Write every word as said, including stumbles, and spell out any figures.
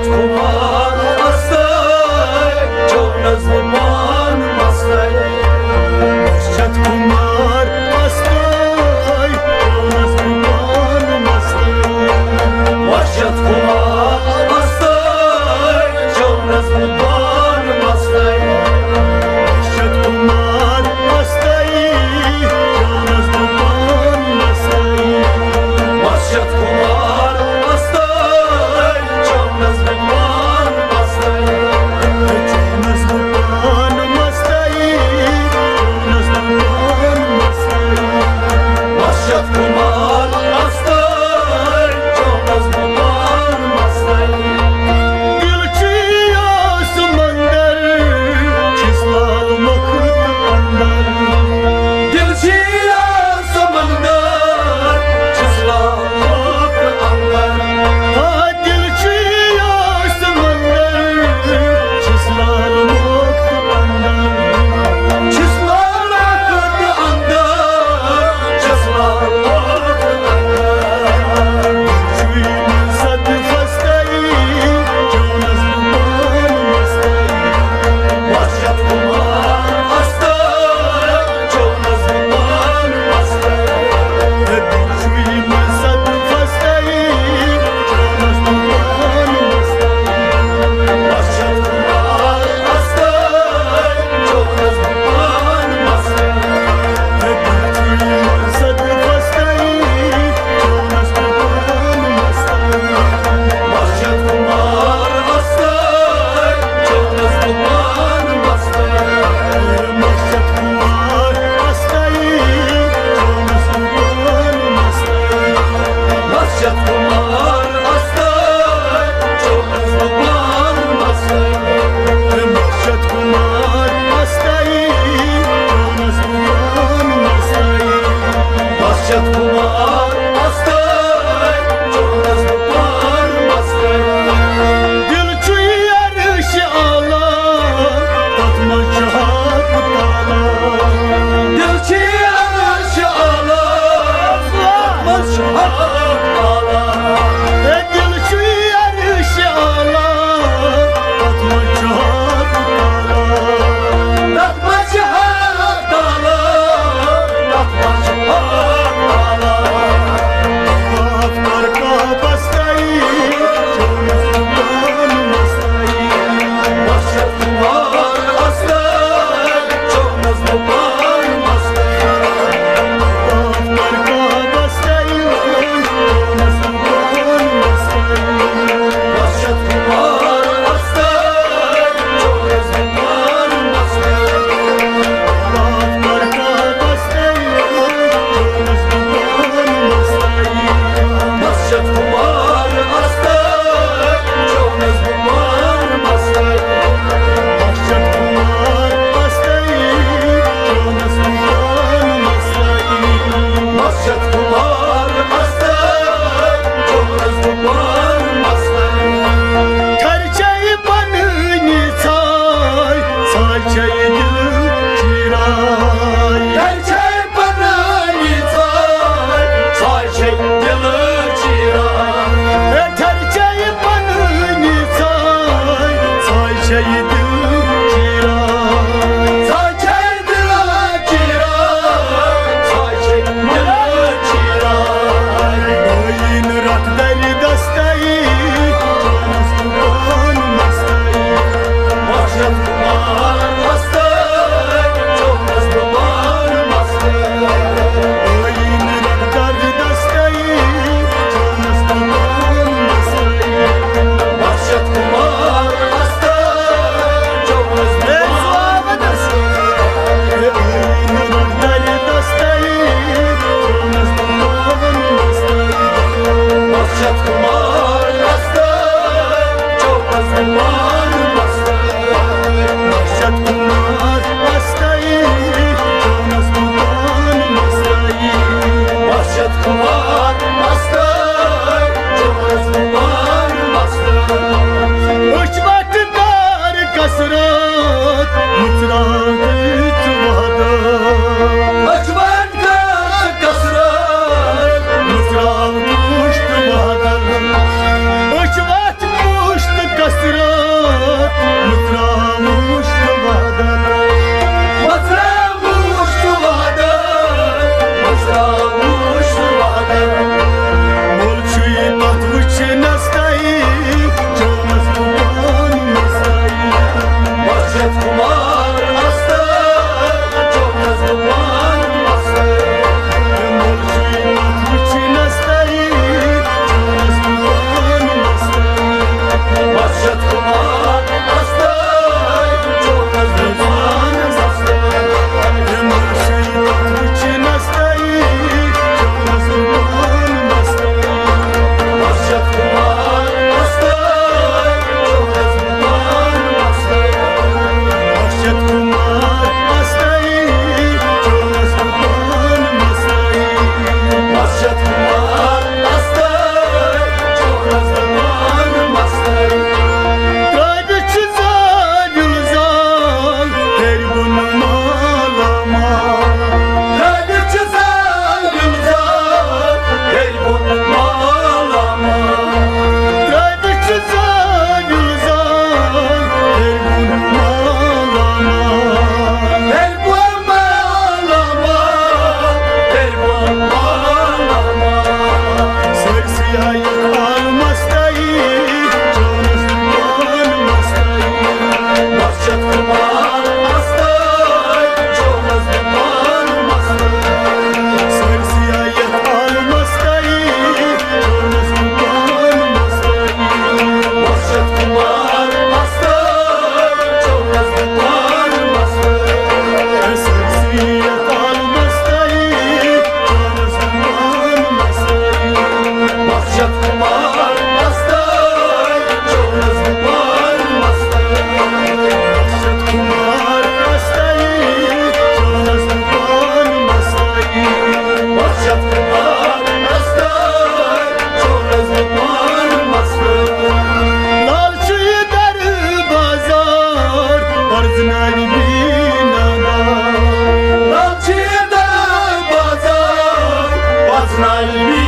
کمار استاے، چونس بہٕ پان مستاے۔ وحشت کمار استاے، چونس بہٕ پان مستاے۔ وحشت کمار استاے، چونس بہٕ پان مستاے۔ وحشت کمار استاے، چونس بہٕ پان مستاے۔ وحشت کمار استاے، چونس بہٕ پان مستاے۔ چونس بہٕ پان مستاے، چونس بہٕ پان مستاے۔ وحشت کمار استاے، چونس بہٕ پان مستاے۔ دل چھُ یہِ سمندر، چھُس لال مۄکھ تہٕ اندر۔ دل چھُ یہِ سمندر، چھُس لال مۄکھ تہٕ اندر۔ آ، دل چھُ یہِ سمندر، چھُس لال مۄکھ تہٕ اندر۔ چھُس لال مۄکھ تہٕ اندر، چھُس لال مۄکھ تہٕ اندر۔ چھُے مےٚ زد فستٲیی، چونس بہٕ پان مستٲیی۔ وحشت کمار استاے، چونس بہٕ پان مستاے۔ چھُے مےٚ زد فستٲیی، چونس بہٕ پان مستاے۔ وحشت کمار استاے، چونس بہٕ پان مستاے۔ وحشت کمار استاے، چونس بہٕ پان مستاے۔ دل چھُ عرش اعلیٰ، تتھ منٛز چھُ حق تعالیٰ۔ دل چھُ عرش اعلیٰ، تتھ منٛز چھُ حق تعالیٰ۔ ہے دل چھُ عرش اعلیٰ، تتھ منٛز چھُ حق تعالیٰ۔ تتھ منٛز چھُ حق تعالیٰ، تتھ منٛز چھُ حق تعالیٰ۔ معاف کر کعبس تئی، چونس بہٕ پان مستاے۔ وحشت کمار استاے، چونس بہٕ پان مستاے۔ معاف کر کعبس تئی، چونس بہٕ پان مستاے۔ وحشت کمار استاے، چونس بہٕ پان مستاے۔ معاف کر کعبس تئی، چونس بہٕ پان مستاے۔ وحشت کمار استاے، چونس بہٕ پان مستاے۔ وحشت کمار استاے، چونس بہٕ پان مستاے۔ وحشت کمار استاے، چونس بہٕ پان مستاے۔ تھر چھے پننی ژھاے، ژھاے چھے دل چیران۔ تھر چھے پننی ژھاے، ژھاے چھے دل چیران۔ ہے تھر چھے پننی ژھاے، ژھاے چھے دل چیران۔ ژھاے چھے دل چیران، ژھاے چھے دل چیران۔ Nalbi